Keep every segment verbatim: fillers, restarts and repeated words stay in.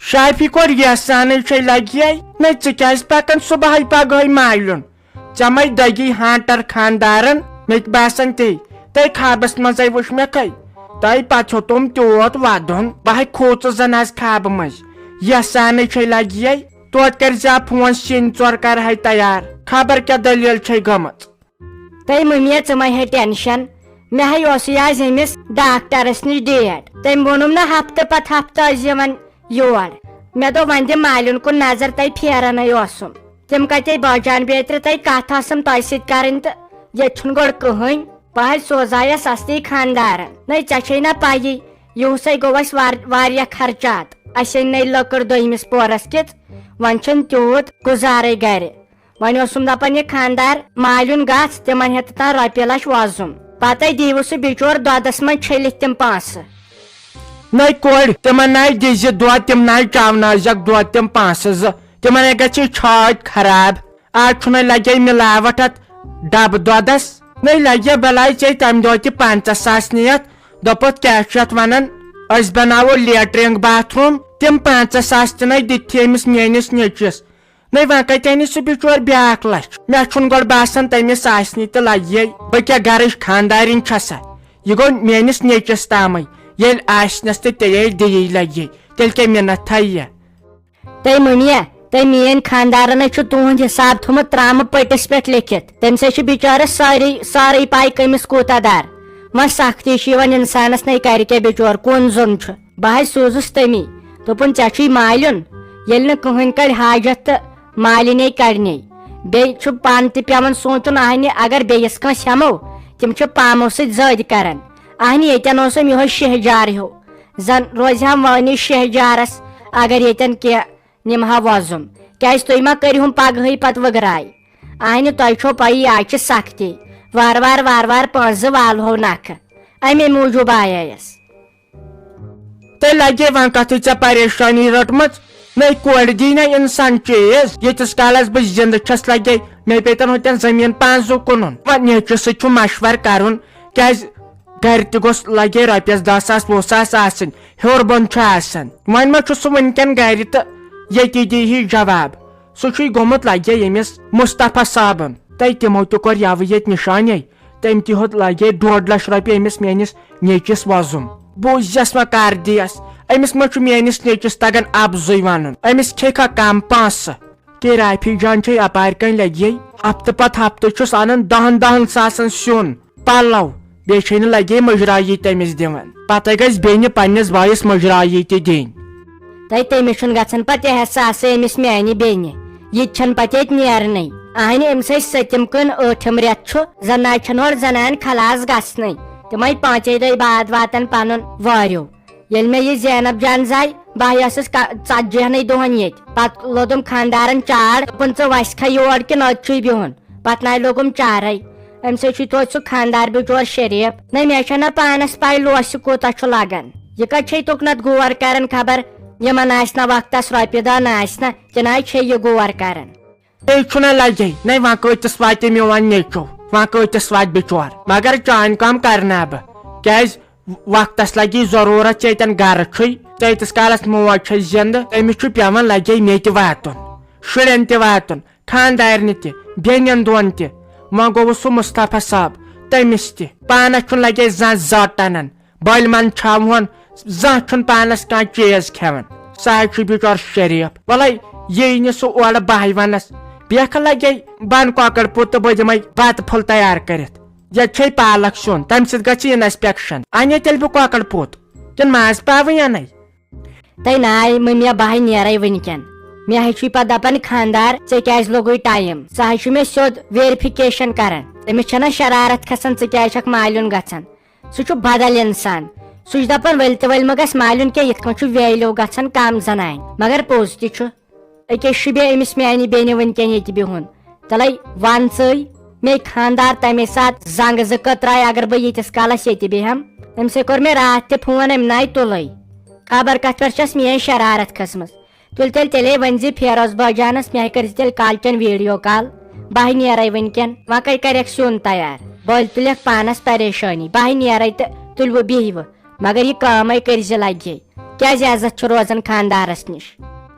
شافی کوٚر یژھانٕے چھے لگہِ۔ نَے ژٕ کیازِ پکان صبحٲے پگہٲے مالیُن؟ ژےٚ مَے دگی ہانٹر خاندارن، مےٚ تہِ باسان تے۔ تۄہہِ خابس منٛزے وٕچھ مےٚ کھے۔ تۄہہِ پتہٕ ہیوٚتُم تیوٗت ودُن، بہٕ ہے کھوٗژٕس زن از خابہٕ منٛز۔ یژھانٕے چھے لگہِ۔ توتہِ کٔرۍ زِ فون، سِنۍ ژور کرہے تیار، خبر کیٛاہ دٔلیٖل چھے گٔمٕژ۔ تٔمۍ مٔمی، ژٕ مہ ہے ٹینشن، مےٚ ہے اوسُے آز أمِس ڈاکٹرس نِش ڈیٹ۔ تٔمۍ ووٚنُم نہ ہفتہٕ پتہٕ ہفتہٕ ٲسۍ زِ یِوان یور۔ مےٚ دوٚپ وۄنۍ دِ مالِن کُن نظر، تۄہہِ پھیرنے اوسُم۔ تِم کتے بٲجان بیترِ، تۄہہِ کتھ ٲسٕم تۄہہِ سۭتۍ کرٕنۍ تہٕ ییٚتہِ چھُنہٕ گۄڈٕ کٕہٕنۍ۔ بہٕ ہے سوزایس اصلی خاندارن۔ نَے ژےٚ چھے نہ پَیی، یِہُسے گوٚو اَسہِ وار-، واریاہ خرچات۔ اَسہِ أنۍ نَے لٔکٕر دوٚیمِس پورس کِژ، وۄنۍ چھُنہٕ تیوٗت گُزارے گرِ۔ وۄنۍ اوسُم دپان، یہِ خاندار مالیُن گژھ، تِمن ہیتہٕ تام رۄپیہِ لچھ وۄزُم۔ پتے دیٖوٕ سُہ بِچور دۄدس منٛز چھٔلِتھ تِم پونٛسہٕ۔ نَے کورِ، تِمن نَے دِزِ دۄد، تِم نَے چاونٲوزٮ۪کھ دۄد، تِم پونٛسہٕ زٕ۔ تِمن ہے گژھِ چھاتۍ خراب۔ آز چھُنَے لگے مِلاوٹھ اتھ ڈبہٕ دۄدس۔ نَے لگے بلاے ژےٚ تمہِ دۄہ تہِ پنژاہ ساس نِتھ، دوٚپُتھ، کیٛاہ چھُ اتھ ونان، أسۍ بناوو لیٹرینگ باتھ روم۔ تِم پنژاہ ساس تہِ نَے دِتھی أمِس میٲنِس نیٚچوِس۔ نَے وۄنۍ کتہِ انہِ سُہ بِچور بیٛاکھ لچھ؟ مےٚ چھُنہٕ گۄڈٕ باسان تٔمِس آسہِ نہٕ تہِ لگہِ۔ بہٕ کیٛاہ گرٕچ خاندارِنۍ چھسا؟ یہِ گوٚو میٲنِس نیٚچوِس تامٕے۔ ییٚلہِ آسنس تہٕ تیٚلے دِیی لگہِ۔ تیٚلہِ کیٛاہ مِنت تھایہِ؟ تٔمۍ مٔمی، تٔمۍ میٲنۍ خاندارن ہے چھُ تُہُنٛد حساب تھوٚمُت ترامہٕ پٔٹِس پٮ۪ٹھ لیکھِتھ۔ تٔمِس ہے چھِ بِچارس سٲرٕے، سٲرٕے پاے کٔمِس کوٗتاہ در۔ وۄنۍ سختی چھِ یِوان انسانس، نَے کرِ کیٛاہ بِچور، کُن زوٚن چھُ۔ بہٕ ہے سوٗزُس تٔمی۔ دوٚپُن، "ژےٚ چھُے مالیُن، ییٚلہِ نہٕ کٕہٕنۍ کڑِ حاجت تہٕ مالِنے کڑنے۔ بیٚیہِ چھُ پانہٕ تہِ پٮ۪وان سونٛچُن، اہنہِ اگر بیٚیِس کٲنٛسہِ ہٮ۪مو، تِم چھِ پامو سۭتۍ زٲدۍ کران۔ اہنہِ ییٚتٮ۪ن اوسُم یِہوٚے شیہجار ہیوٗ، زن روزِ ہا وٲنی شیہجارس، اگر ییٚتٮ۪ن کینٛہہ نِمہٕ ہا وۄزُم۔ کیٛازِ تُہۍ ما کٔرِہُم پگہٕے پتہٕ وٕگراے؟ اہنہِ تۄہہِ چھو پَیی، آز چھِ سختی۔ وارٕ وارٕ، وارٕ وارٕ پونٛسہٕ زٕ والہو نکھٕ۔ امے موٗجوٗب آیس۔" تیٚلہِ لگے وۄنۍ کتھٕے ژےٚ پریشٲنی رٔٹمٕژ؟ نَے کورِ دی نہ انسان چیز۔ ییٖتِس کالس بہٕ زندٕ چھَس لگے، مےٚ پیٚتن ہوتٮ۪ن زٔمیٖن پانٛژھ زٕ کٕنُن۔ وۄنۍ نیٚچوِس سۭتۍ چھُ مشورٕ کرُن، کیٛازِ گرِ تہِ گوٚژھ لگے رۄپیس دہ ساس وُہ ساس آسٕنۍ، ہیوٚر بۄن چھُ آسان۔ وۄنۍ ما چھُ سُہ وٕنکٮ۪ن گرِ تہٕ ییٚتی دی ہی جواب۔ سُہ چھُے گوٚمُت لگے ییٚمِس مصطفیٰ صٲبُن۔ تہٕ تِمو تہِ کوٚر یَوٕ ییٚتہِ نِشٲنی۔ تٔمۍ تہِ ہیوٚت لگے ڈۄڈ لچھ رۄپیہِ أمِس میٲنِس نیٚچوِس وۄزُم۔ بوٗززٮ۪س وۄنۍ کر دِیس، أمِس ما چھُ میٲنِس نیٚچوِس تگان اپزُے ونُن؟ أمِس کھیٚکھا کم پونٛسہٕ؟ تہِ رافی جان چھے اپارِ کنۍ لگے۔ ہفتہٕ پتہٕ ہفتہٕ چھُس انان دہن دہن ساسن سیُن، پلو، بیٚیہِ چھے نہٕ لگے مُجرایی تٔمِس دِوان۔ پتے گژھِ بیٚنہِ پننِس بٲیِس مُجرایی تہِ دِنۍ۔ تہٕ تٔمِس چھُنہٕ گژھان پتہٕ احساسٕے أمِس میانہِ بیٚنہِ۔ یہِ تہِ چھَنہٕ پتہٕ ییٚتہِ نیرنٕے۔ اہنہِ أمِس ٲسۍ سٔتِم کٕن ٲٹھِم رٮ۪تھ چھُ، زنانہِ چھَنہٕ اورٕ زنانہِ خلاص گژھنٕے۔ تِمے پانٛژے دۄہہِ بعد واتن پنُن واریو۔ ییٚلہِ مےٚ یہِ زینب جان زاے، بہٕ ہا ٲسٕس کا-، ژتجی ہنٕے دۄہن ییٚتہِ۔ پتہٕ لوٚدُم خاندارن چاڑ، دوٚپُن، "ژٕ وَسہِ کھا یور کِنہٕ أتۍ چھُے بِہُن؟" پتہٕ نَے لوٚگُم چارے۔ أمۍ سۭتۍ چھُے توتہِ سُہ خاندار بِچور شریف۔ نہ، مےٚ چھےٚ نہ پانس پاے لوسہِ کوٗتاہ چھُ لگان۔ یہِ کتہِ چھے تُکنتھ غور کران، خبر یِمن آسہِ نہ وقتس رۄپیہِ دہ، نہ آسہِ نہ، تہِ نہ چھے یہِ غور کران۔ بیٚیہِ چھُنہ لگے، نَے وۄنۍ کۭتِس واتہِ میون نیٚچو، وۄنۍ کۭتِس واتہِ بِچور؟ مگر چانہِ کٲم کرناو بہٕ، کیازِ وقتس لگی ضروٗرت، ژےٚ ییٚتٮ۪ن گرٕ چھُے، ژےٚ ییٖتِس کالس موج چھے زندٕ، تٔمِس چھُ پٮ۪وان لگے مےٚ تہِ واتُن، شُرٮ۪ن تہِ واتُن، خاندارنہِ تہِ، بیٚنٮ۪ن دۄن تہِ۔ وۄنۍ گوٚوُس سُہ مصطفیٰ صٲب، تٔمِس تہِ۔ پانس چھُنہٕ لگے زانٛہہ زٔٹ انان، بٔلۍ من چھاوہون، زانٛہہ چھُنہٕ پانس کانٛہہ چیز کھٮ۪وان۔ سُہ حظ چھُ بِچور شریف۔ وَلَے یی نہٕ سُہ اورٕ بہٕ ہاے ونس، بیکھٕ لگے بن کۄکر پوٗت تہٕ بہٕ دِمے بتہٕ پھوٚل تیار کٔرِتھ۔ ییٚتہِ چھے پالک سیُن، تمہِ سۭتۍ گژھِ انسپیکشن۔ انہِ تیٚلہِ بہٕ کۄکر پوٗت کِنہٕ ماز پاوٕے انَے؟ تَے ناے مٔمیا، بہٕ ہاے نیرے وٕنکٮ۪ن۔ مےٚ ہاے چھُے پتہٕ دپان خاندار، ژےٚ کیازِ لوٚگُے ٹایم؟ سُہ ہاے چھُ مےٚ سیوٚد ویریفِکیشن کران۔ تٔمِس چھنہ شرارت کھسان، ژٕ کیازِ چھکھ مالیُن گژھان؟ سُہ چھُ بدل انسان۔ سُہ چھُ دپان، ؤلۍ تہٕ ؤلۍ مہ گژھ مالیُن کینٛہہ، یِتھ کٔنۍ چھُ ویلیو گژھان کم زنانہِ۔ مگر پوٚز تہِ چھُ۔ أکیاہ شوٗبہِ أمِس میانہِ بیٚنہِ وٕنکٮ۪ن ییٚتہِ بِہُن۔ تَلَے وَن ژٕے، مے خاندار تَمے ساتہٕ زنٛگہٕ زٕ کترایہِ، اگر بہٕ ییٖتِس کالس ییٚتہِ بیٚہم۔ أمۍ سٕے کوٚر مےٚ راتھ تہِ فون، أمۍ نَے تُلٕے۔ خبر کتھ پٮ۪ٹھ چھَس میٲنۍ شرارت کھٔژمٕژ۔ تُلۍ تیٚلہِ، تیٚلے ؤنۍ زِ فیروز بٲجانس، مےٚ کٔرۍ زِ تیٚلہِ کالچن ویڈیو کال۔ بہٕ ہاے نیرے وٕنکٮ۪ن، وۄنۍ کَتہِ کرٮ۪کھ سیُن تیار؟ بٔلۍ تُلٮ۪کھ پانس پریشٲنی۔ بہٕ ہاے نیرے تہٕ تُلوٕ بِہوٕ، مگر یہِ کٲمے کٔرۍ زِ لگہِ۔ کیازِ عزت چھُ روزان خاندارس نِش؟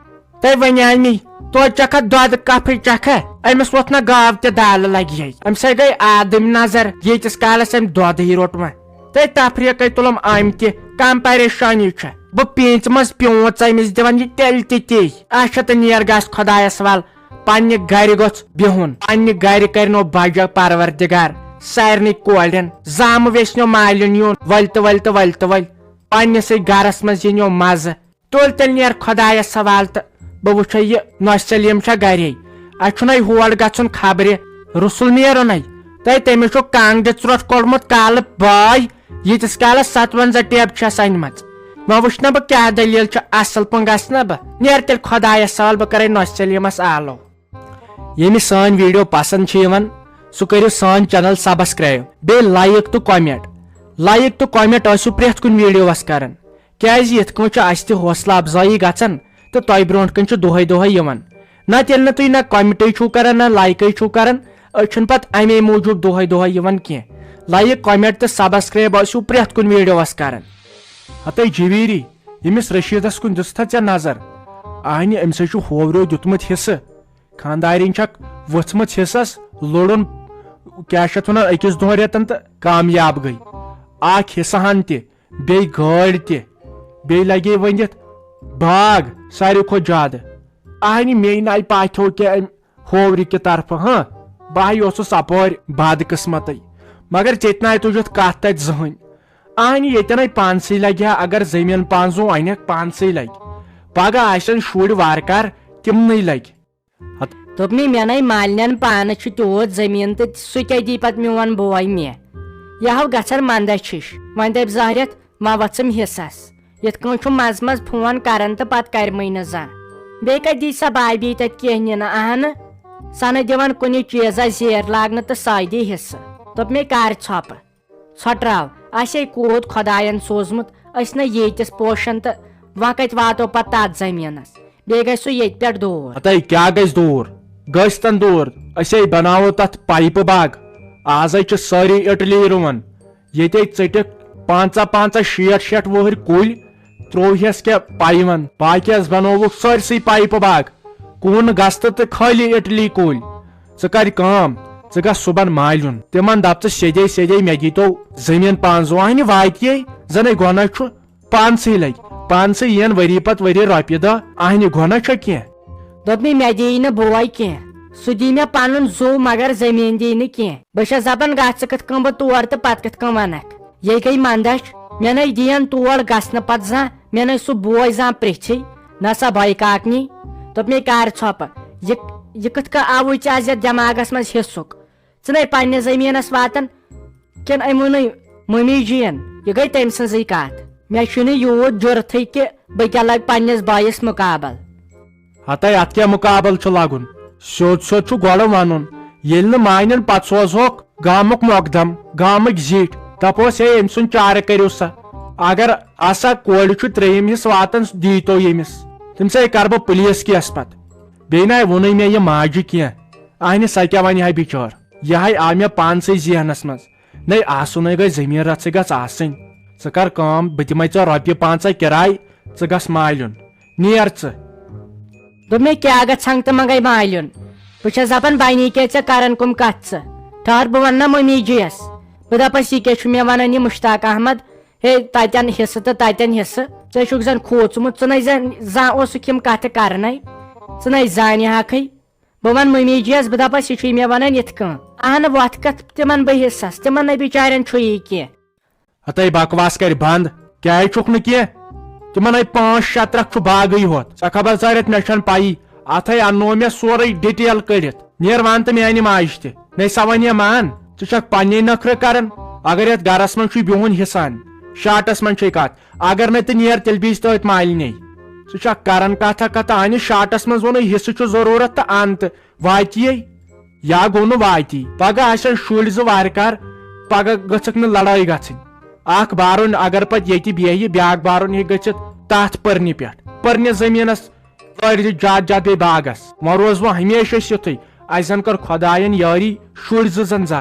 تہٕ وۄنۍ آے مےٚ، توتہِ چکھا دۄدٕ کپھٕے چکھا؟ أمِس ووٚتھ نہ گاو تہِ دالہٕ لگہِ ہے۔ أمۍ سۭتۍ گٔے آدٕمۍ نظر، ییٖتِس کالس أمۍ دۄدٕے روٚٹ وۄنۍ۔ تہٕ تفریٖقے تُلُم أمۍ تہِ، کم پریشانی چھےٚ؟ بہٕ پیٖنژِ منٛز پیوٗنٛژ أمِس دِوان یہِ تیٚلہِ تہِ تی۔ اچھا تہٕ نیر گژھ خۄدایس وَل، پننہِ گرِ گوٚژھ بِہُن، پننہِ گرِ کرنو بجا پروردگار سارنٕے کورٮ۪ن۔ زامہٕ ویژھنو مالِن یُن، ؤلۍ تہٕ ؤلۍ تہٕ ؤلۍ تہٕ ؤلۍ۔ پننِسٕے گرس منٛز یِنو مزٕ۔ تُل تیٚلہِ نیر خۄدایس حوالہٕ تہٕ بہٕ وٕچھے یہِ نۄش سلیٖم چھا گرے۔ اسہِ چھُنَے ہور گژھُن خبرِ، رُسُل نیرُنَے۔ تہٕ تٔمِس چھُ کانٛگرِ ژرٛوٹ کوٚڑمُت کالہٕ بٲے، ییٖتِس کالس ستونزہ ٹیبہٕ چھس أنمٕژ۔ وۄنۍ وٕچھ نہ بہٕ کیٛاہ دٔلیٖل چھِ، اصل پٲٹھۍ گژھٕ نہ بہٕ۔ نیر تیٚلہِ خۄدایس حوالہٕ، بہٕ کرے نۄش سلیٖمس آلو۔ ییٚمِس سٲنۍ video پسند چھِ یِوان، سُہ کٔرِو سٲنۍ channel subscribe، بیٚیہِ like تہٕ comment۔ Like تہٕ comment ٲسِو پرٛٮ۪تھ کُنہِ videoس کران۔ کیازِ یِتھ کٔنۍ چھُ اسہِ تہِ حوصلہٕ افزٲیی گژھان تہٕ تۄہہِ برونٛٹھ کُن چھُ دۄہے دۄہے یِوان۔ نہ تیٚلہِ نہٕ تُہۍ نہ commentے چھِو کران، نہ likeے چھِو کران، أسۍ چھِنہٕ پتہٕ امے موٗجوٗب دۄہے دۄہے یِوان کینٛہہ۔ Like، comment تہٕ subscribe ٲسِو پرٛٮ۪تھ کُنہِ videoس کران۔ ہتے جویری، ییٚمِس رشیدس کُن دِژتھا ژےٚ نظر؟ اہنہِ، أمۍ سٕے چھُ ہوورِو دیُتمُت حصہٕ۔ خاندارِنۍ چھکھ ؤژھمٕژ حصس، لوٚڑُن، کیٛاہ چھِ اتھ ونان، أکِس دۄن رٮ۪تن تہٕ کامیاب گٔے۔ اکھ حصہٕ ہن تہِ، بیٚیہِ گٲڑۍ تہِ، بیٚیہِ لگے ؤنِتھ باغ ساروی کھۄتہٕ زیادٕ۔ اہنہِ، مے ناے پاتھیو کہِ امہِ ہوورِ کہِ طرفہٕ، ہاں، بہٕ ہا اوسُس اپٲرۍ بدقٕسمتٕے، مگر ژےٚ تہِ ناے تُجتھ کتھ تتہِ زٕہٕنۍ۔ اہنہِ، ییٚتٮ۪ن ہے پانسٕے لگہِ ہا، اگر زٔمیٖن پانزُو انکھ، پانسٕے لگہِ۔ پگاہ آسن شُرۍ وارٕ کار، تِمنٕے لگہِ۔ دوٚپ مےٚ، مےٚ نے مالِنٮ۪ن پانہٕ چھُ تیوٗت زٔمیٖن تہٕ سُہ کیٛاہ دی پتہٕ میون بوے مےٚ؟ یہِ ہاو گژھن مندچھ ہِش۔ وۄنۍ دٔپۍ زہرٮ۪تھ، وۄنۍ وۄژھٕم حصس۔ یِتھ کٔنۍ چھُ منٛزٕ منٛزٕ فون کران تہٕ پتہٕ کرمٕے نہٕ زانٛہہ۔ بیٚیہِ کتہِ دی سۄ بابی تتہِ کینٛہہ نِنہٕ؟ اہنہٕ، سۄ نہٕ دِوان کُنہِ چیٖزس زیر لاگنہٕ تہٕ سۄے دی حصہٕ۔ دوٚپ مےٚ، کر ژھۄپہٕ۔ ژھۄٹراو، اسے کوٗت خۄداین سوٗزمُت، أسۍ نہ ییتِس پوشن تہٕ وۄنۍ کتہِ واتو پتہٕ تتھ زٔمیٖنس؟ بیٚیہِ گژھِ سُہ ییٚتہِ پٮ۪ٹھ دوٗر۔ ہتے کیٛاہ گژھِ دوٗر؟ گژھِ تن دوٗر، أسے بناوو تتھ پایپہٕ باغ۔ آزے چھِ سٲری اِٹلی رُوان۔ ییٚتے ژٔٹِکھ پنژاہ پنژاہ، شیٹھ شیٹھ وُہٕرۍ کُلۍ، ترٛووہس کیٛاہ پایون، باقیس بنووُکھ سٲرسٕے پایپہٕ باغ۔ کُن گژھتہٕ تہٕ خٲلی اِٹلی کُلۍ۔ ژٕ کر کٲم، ژٕ گژھ صُبحن مالیُن۔ تِمن دپ ژٕ سیٚدے سیٚدے، مےٚ دیٖتو زٔمیٖن پانٛژھ زٕ، اہنہِ واتی، زنے گۄناہ چھُ، پانسٕے لگہِ۔ پانسٕے یِن ؤری پتہٕ ؤری رۄپیہِ دہ، اہنہِ گۄناہ چھا کینٛہہ؟ دوٚپ مےٚ، مےٚ دِیی نہٕ بوے کینٛہہ، سُہ دی مےٚ پنُن زُو، مگر زٔمیٖن دی نہٕ کینٛہہ۔ بہٕ چھس دپان، گژھ ژٕ کِتھ کٔنۍ بہٕ تور تہٕ پتہٕ کِتھ کٔنۍ ونکھ؟ یے گٔے مندچھ، مےٚ نے دِین تور گژھنہٕ پتہٕ زانٛہہ، مےٚ نے سُہ بوے زانٛہہ پرژھے، نہ سا بھائی کاکنی۔ دوٚپ مےٚ، کر ژھۄپہٕ، یہِ، یہِ کِتھ کٔنۍ آوُے ژےٚ از یتھ دٮ۪ماغس منٛز حصُک؟ ژٕ نے پننِس زٔمیٖنس واتان کِنہٕ أمۍ ووٚنُے مٔمی جِین؟ یہِ گٔے تٔمۍ سٕنٛزٕے کتھ۔ مےٚ چھُنہٕ یوٗت جُرتھٕے کہِ بہٕ کیٛاہ لگہٕ پننِس بٲیِس مُقابل۔ ہتے اتھ کیٛاہ مُقابل چھُ لگُن؟ سیوٚد سیوٚد چھُ گۄڈٕ ونُن۔ ییٚلہِ نہٕ مانن، پتہٕ سوزہوکھ گامُک مۄقدم، گامٕکۍ زِٹھۍ، دپوس، ہے، أمۍ سُنٛد چارٕ کٔرِو سا۔ اگر اسا کورِ چھُ ترٛیٚیِم حصہٕ واتان، دیٖتو ییٚمِس۔ تٔمۍ سٕے کرٕ بہٕ پُلیٖس کیس پتہٕ۔ بیٚیہِ ناے ووٚنُے مےٚ یہِ ماجہِ کینٛہہ۔ اہنہِ، سۄ کیٛاہ ونہِ ہا بِچٲر؟ یہِ ہاے آو مےٚ پانسٕے ذہنس منٛز۔ نے آسُن ہے گژھِ، زٔمیٖن رژھٕے گژھِ آسٕنۍ۔ ژٕ کر کٲم، بہٕ دِمے ژےٚ رۄپیہِ پانٛژاہ کِراے، ژٕ گژھ مالیُن۔ نیر ژٕ۔ دوٚپ مےٚ، کیٛاہ گژھان تہٕ منٛگے مالیُن؟ بہٕ چھس دپان، بنی کیٛاہ ژےٚ کران کم کتھ ژٕ؟ ٹھہر، بہٕ ونہٕ نا مٔمی جی یس۔ بہٕ دپس، یہِ کیٛاہ چھُ مےٚ ونان یہِ مشتاق احمد؟ ہے، تتٮ۪ن حصہٕ تہٕ تتٮ۪ن حصہٕ۔ ژٕ چھُکھ زن کھوژمُت، ژٕ نے زن زانٛہہ اوسُکھ یِم کتھٕ کرنے، ژٕ نے زانہِ ہاکھے۔ بہٕ ونہٕ مٔمی جی یس، بہٕ دپس، یہِ چھُے مےٚ ونان یِتھ کٔنۍ۔ اہنہٕ، وۄتھ کتھ تِمن بہٕ حصس، تِمن نے بچارٮ۪ن چھُ یی کینٛہہ۔ ہتے بکواس کرِ بند، کیٛازِ چھُکھ نہٕ کینٛہہ؟ تِمن ہے پانٛژھ شےٚ ترکھ چھُ باغٕے ہوت، ژےٚ خبر ژارٮ۪تھ، مےٚ چھنہٕ پیی۔ اتھ ہے اننوو مےٚ سورُے detail کٔڑِتھ۔ نیر وان تہٕ میانہِ ماجہِ تہِ۔ نے سا ونے مان، ژٕ چھکھ پننے نخرٕ کران۔ اگر یتھ گرس منٛز چھُے بِہُن حصہٕ ان، شاٹس منٛز چھے کتھ۔ اگر نہٕ تہٕ نیر تیٚلہِ بیٚیہِ تٔتھۍ مالِنے۔ ژٕ چھکھ کران کتھا کتھا، انہِ شاٹس منٛز ووٚنُے حصہٕ چھُ ضروٗرت تہٕ ان تہٕ واتی۔ یا گوٚو نہٕ واتی، پگاہ آسن شُرۍ زٕ وارٕ کار، پگاہ گٔژھکھ نہٕ لڑٲے گژھٕنۍ۔ اکھ بارُن اگر پتہٕ ییٚتہِ بیٚہہِ، بیاکھ بارُن ہیٚکہِ گٔژھِتھ تتھ پٔرنہِ پٮ۪ٹھ، پٔرنہِ زٔمیٖنس وٲرِتھ زیادٕ زیادٕ بیٚیہِ باغس۔ وۄنۍ روز وۄنۍ ہمیشہِ أسۍ یُتھُے، اسہِ زن کٔر خۄداین یٲری، شُرۍ زٕ زن زاے۔